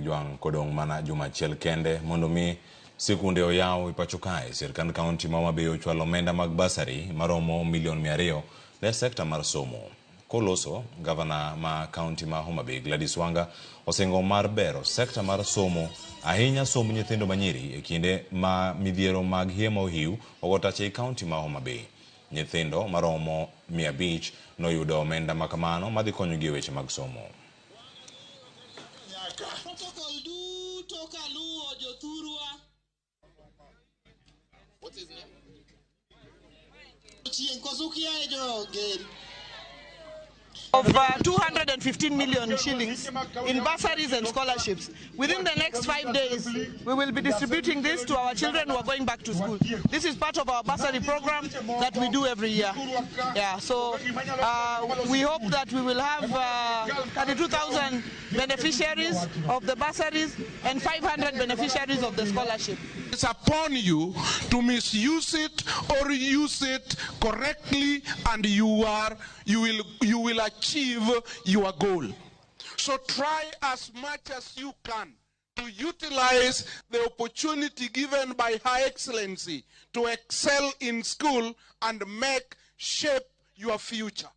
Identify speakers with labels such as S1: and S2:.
S1: Jwang' kodong' mana juma achiel kende mondo mi sikunde oyaw e pacho kae. Sirkand kaunti ma Homa Bay ochwalo omenda mag bursary maromo milion 200 ne sekta mar somo. Koloso, gavana ma kaunti ma Homa Bay Gladys Wanga osingo mar bero sekta mar somo ahinya somb nyithindo manyiri e kinde ma midhiero mag hie ma ohiu ogo tach ei kaunti ma Homa Bay. Nyithindo maromo 500 noyudo omenda ma kamano madhi konyogi e weche mag somo.
S2: Protocol duto kaluwo jothurwa. What's his name? Chieng' koso ukiaye jo Geri?
S3: Of 215 million shillings in bursaries and scholarships. Within the next 5 days, we will be distributing this to our children who are going back to school. This is part of our bursary program that we do every year. Yeah, so we hope that we will have 32,000 beneficiaries of the bursaries and 500 beneficiaries of the scholarship.
S4: It's upon you to misuse it or use it correctly, and you will achieve your goal. So try as much as you can to utilize the opportunity given by Her Excellency to excel in school and make shape your future.